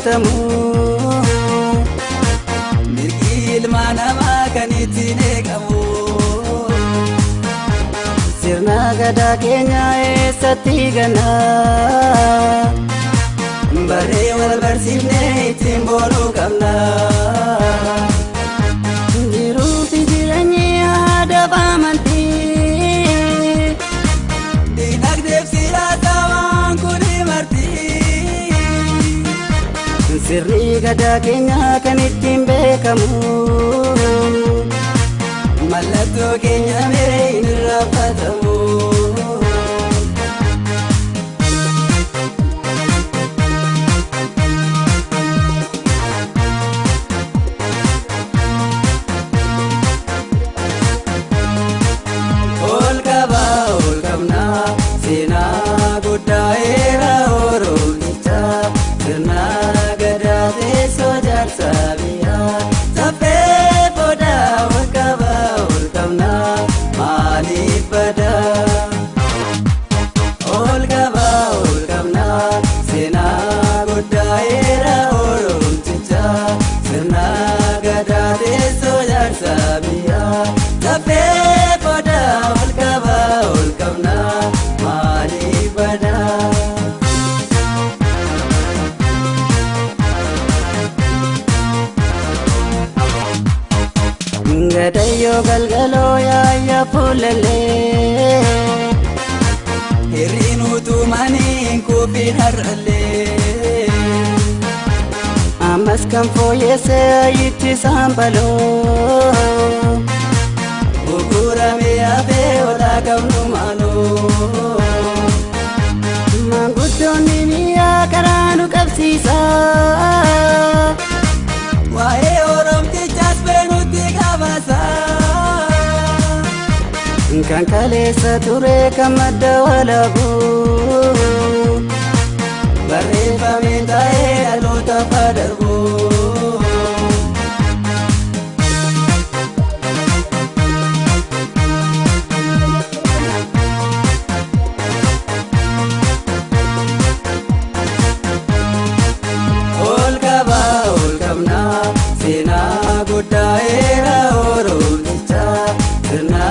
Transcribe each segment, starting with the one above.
guutamu. Mirgi ilma namaa kan ittiin eegamu. Sirna gadaa keenya eessatti ganna? Barree wal barsiifnee ittiin boonuu qabna. Jiruu fi jireenyi aadaa fi amantii. Dinagdeef siyaasa waan kuni marti. Sirni gadaa keenya kan ittiin beekamu. Mallattoo keenya mee hin irraanfatamu. Ol qabaa ol qabnaa seenaa guddaa eera Oromichaa, sirna gadaa teessoo jaarsa biyyaa safee boodaa. Ol qabaa ol qabnaa maaliif badaa? Ol qabaa ol qabnaa seenaa guddaa eera Oromichaa, sirna gadaa teessoo jaarsa biyyaa safee boodaa. Ol qabaa ol qabnaa maaliif badaa? Gadayyoo galgaloo yaayya fuullelee. Hirriin utumanii hin kuufin har'allee. Ammas kan fooyyesse ayyichi saambaloo. Bukuramee hafee olaa qabnu maaloo. Maanguddoonni biyyaa karaa nu qabsiisa. Waa'ee Oromtichaas beenutti qabaasa. Kan kaleessa ture kan madda walaabu. Barreeffamee taa'ee dhaloota darbu. Ol qabaa ol qabnaa seenaa guddaa eera Oromichaa, sirna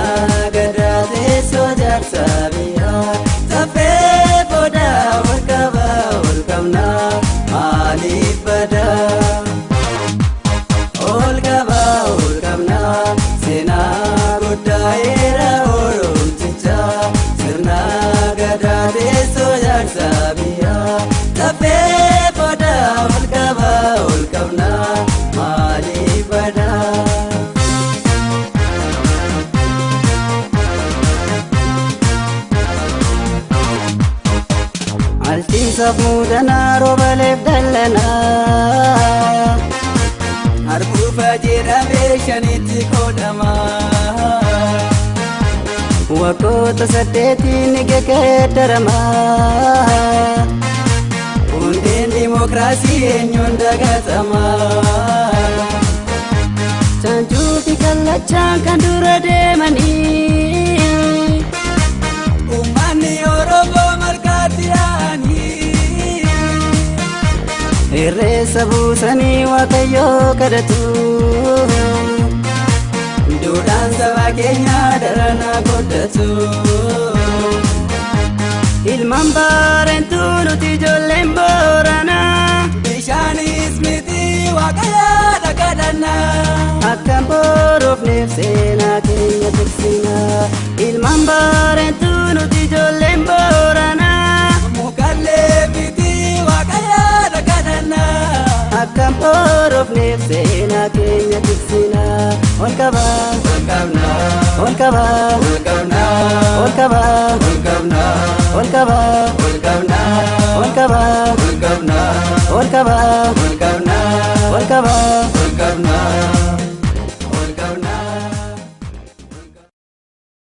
gadaa teessoo jaarsa biyyaa safee boodaa. Ol qabaa ol qabnaa maaliif badaa? Ol qabaa ol qabnaa seenaa guddaa eera Oromichaa, sirna gadaa teessoo jaarsa biyyaa safee boodaa. Ol qabaa ol qabnaa maaliif badaa? Alchiisaaf muudanaa roobaleef dallanaa. Harkuufa jedhamee shanitti qoodama. Waggoota 8n ni gegeeddarama. Hundeen dimokiraasii eenyuun dagatama? Chaanjuu fi kallachaan kan dura deemanii. Uummanni Oromoo malkaatti yaa'anii. Irreessa buusanii Waaqayyoo kadhatu. Duudhaan saba keenyaa daranaa guddatu. Ilmaan Baareentuu nuti ijoolleen Booranaa. Bishaanis miti Waaqayyoodha kadhannaa. Akkam boroofneef seenaa keenya tiksinaa. Ilmaan Baareentuu nuti ijoolleen Booranaa. Mukallee miti Waaqayyoodha kadhannaa. Akkam boroofneef seenaa keenya tiksinaa. Ol qabaa. Ol qabnaa. Ol qabaa. Ol qabnaa. Ol qabaa. Ol qabnaa. Ol qabaa. Ol qabnaa. Ol qabaa. Ol qabnaa. Ol qabaa. Ol qabnaa. Ol qabaa.